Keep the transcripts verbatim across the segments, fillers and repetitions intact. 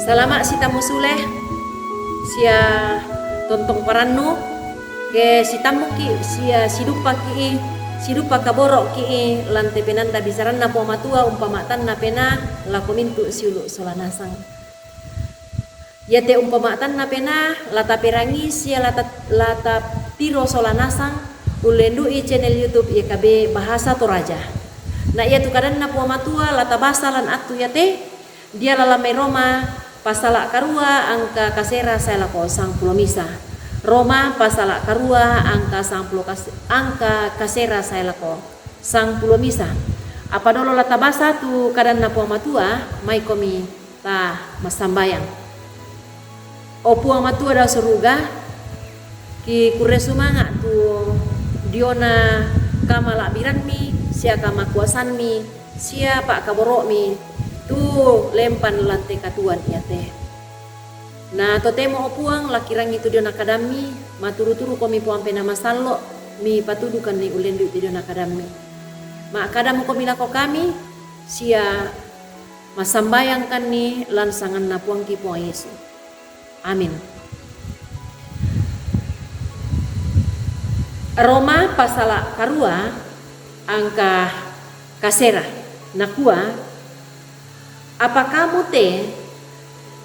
Salama' sitammu sule, sia tontong parannu, ke sitammuki' sia siduppaki', siduppa kaboro'ki' lan te penanda bisaranna Puang Matua umpama'tanna penaa lako mintu' siulu' sola nasang. Iate umpama'tanna penaa la taperangii sia la ta-, la tapiro sola nasang, ullendu'i channel YouTube Y K B Bahasa Toraja. Na iatu kadanna Puang Matua la tabasa lan attu iate, diala lan mai Roma pasala' karua angka kasera sae lako sangpulo misa. Roma pasala' karua angka sangpulo kas-, angka kasera sae lako sangpulo misa. Apa dolo la tabasa tu kadanna Puang Matua, maikomi ta massambayang. O Puang Matua dao suruga, kikurre sumanga' tu diona kamala'birammi sia kamakuasammi sia pa'kaboro'mi tu lempan lan te katuoan iate. Na totemo, o Puang, la kirangi tu diona kadammi, maturu-turukomi Puang Penaa Masallo', mipatudukanni ullendu'i tu diona kadammi. Ma'kadamokomi lako kami, sia massambayangkanni lan sanganna Puangki Puang Yesu. Amin. Roma pasala' karua angka kasera, nakua, apa kamu te,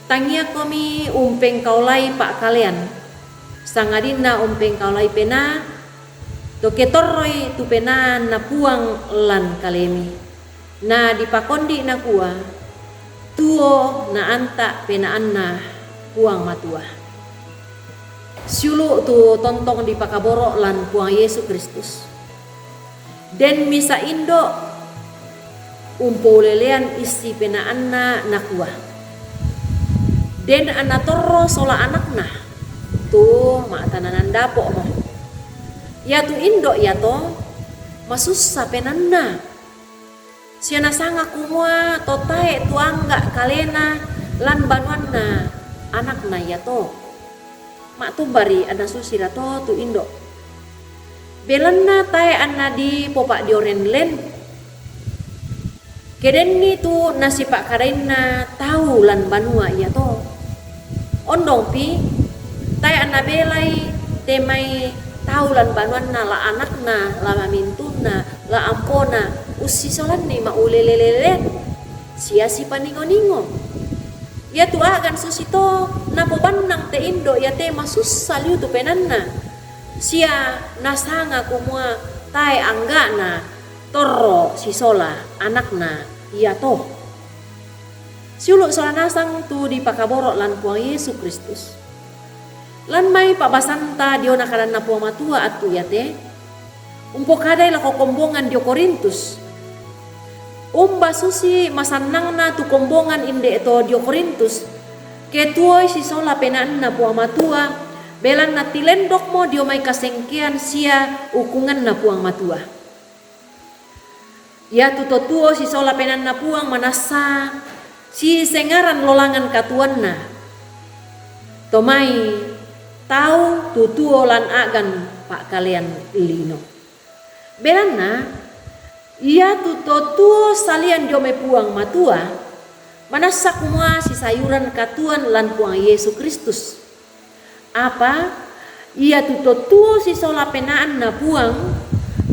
tangiakomi umpengkaolai pa'kalean, sangadinna umpengkaolai penaa, to ketorroi tu penaanna Puang lan kalemi. Na dipakondi' nakua, tuo naanta' penaanna Puang Matua. Siulu' tu tontong dipakaboro' lan Puang Yesu Kristus. Den misa' indo' umpoulelean issi penaanna nakua, den anna torro sola anakna, tu ma'tananan dapo'mo. Iatu indo' iato masussa penaanna, sia nasanga kumua to tae' tuangga' kalena lan banuanna anakna iato. Ma'tumbari anna susira to tu indo'. Belanna tae' anna dipopa'dioren len. Ke denni tu nasipa'kadainna tau lan banua iato. Ondongpi, tae' anna belai te mai tau lan banuanna la anakna, la mamintunna, la ampona, ussisolanni ma'ulele-lelean sia sipaningo-ningo. Iatu a'gan susito napobannang te indo' iate masussa liu tu penaanna, sia nasanga kumua tae' angga'na torro sisola anakna iato. Siulu' sola nasang tu dipakaboro' lan Puang Yesu Kristus. Lan mai pa'basanta diona kadanna Puang Matua attu iate, umpokadai lako kombongan dio Korintus. Umba susi masannangna tu kombongan inde' to dio Korintus, ke tuoi sisola penaanna Puang Matua, belanna tilendokmo dio mai kasengkean sia ukunganna Puang Matua. Iatu to tuo sisola penaanna Puang manassa sisengaran lolangan katuoanna, to mai tau tu tuo lan a'gan pa'kalean lino. Belanna iatu to tuo salian dio mai Puang Matua, manassa kumua sisayuran katuoan lan Puang Yesu Kristus. Apa iatu to tuo sisola penaanna Puang,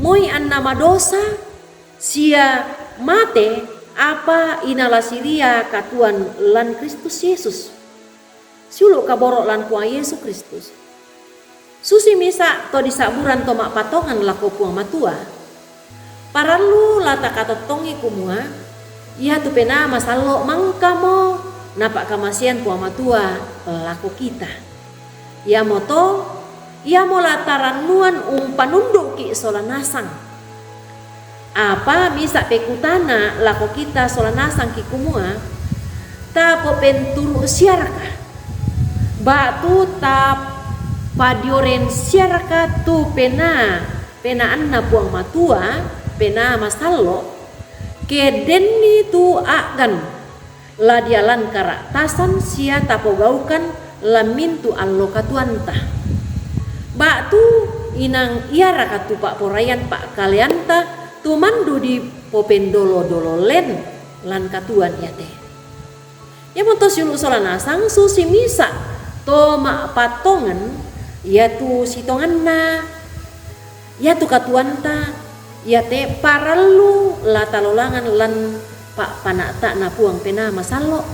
moi anna madosa sia mate, apa inalasi ria katuoan lan Kristus Yesus. Siulu' kaboro' lan Puang Yesu Kristus. Susi misa' to disa'buran to ma'patongan lako Puang Matua, parallu la takatottongi kumua, iatu Penaa Masallo' mangkamo napa'kamasean Puang Matua lako kita. Iamoto, iamo la tarannuan umpanundu'ki' sola nasang. Apa misa' pekutana lako kita sola nasangki' kumua, tapopenturu' siaraka? Ba'tu tapadioren siaraka tu Penaa, Penaanna Puang Matua, Penaa Masallo', ke denni tu a'gan la dialan kara'tasan sia tapogaukan lan mintu' allo katuoanta? Ba'tu inang iaraka tu pa'poraian pa'kaleanta tu mandu dipopendolo-dolo len lan katuoan iate? Iamoto siulu' sola nasang susi misa' to ma'pattongan, iatu sitonganna, iatu katuoanta, iate parallu la talolangan lan pa'pana'ta'na Puang Penaa Masallo'.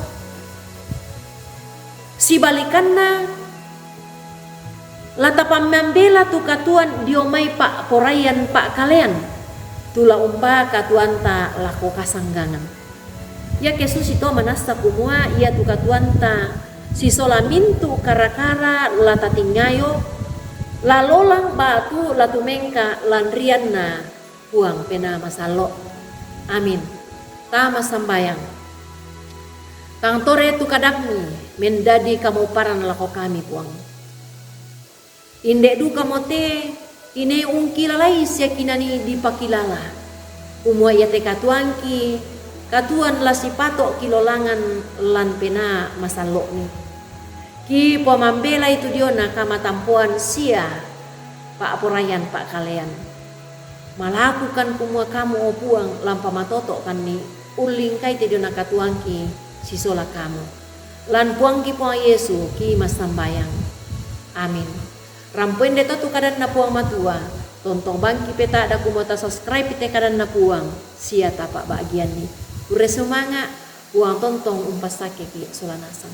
Sibalikanna, la tapammambela tu katuoan dio mai pa'poraian pa'kalean, tu la umbaa katuoanta lako kasanggangan. Iake susito manassa kumua iatu katuoanta sisola mintu' kara-kara la tatingayo, la lolang ba'tu la tumengka lan rianna Puang Penaa Masallo'. Amin. Tama sambayang. Tang tore tu kadammi mendadi kamauparan lako kami, Puang. Inde dukamo te, kine ungkilalai sia kinanii dipakilala, kumua iate katuoangki, katuoan la sipato' kilolangan lan Penaa Masallo'mi. Kipomambelai tu diona kamatampoan sia pa'poraian pa'kalean. Malakukan kumua Kamu, o Puang, la umpamatoto'kanni ullingkai te diona katuoangki sisola Kamu. Lan Puangki Puang Yesu ki massambayang. Amin. Rampo inde to tu kadanNa Puang Matua, tontong bangki peta'da kumua tasubscribe te kadanNa Puang, sia tapa'ba'gianni. Kurre sumanga', Puang tontong umpassakkeki' sola nasang.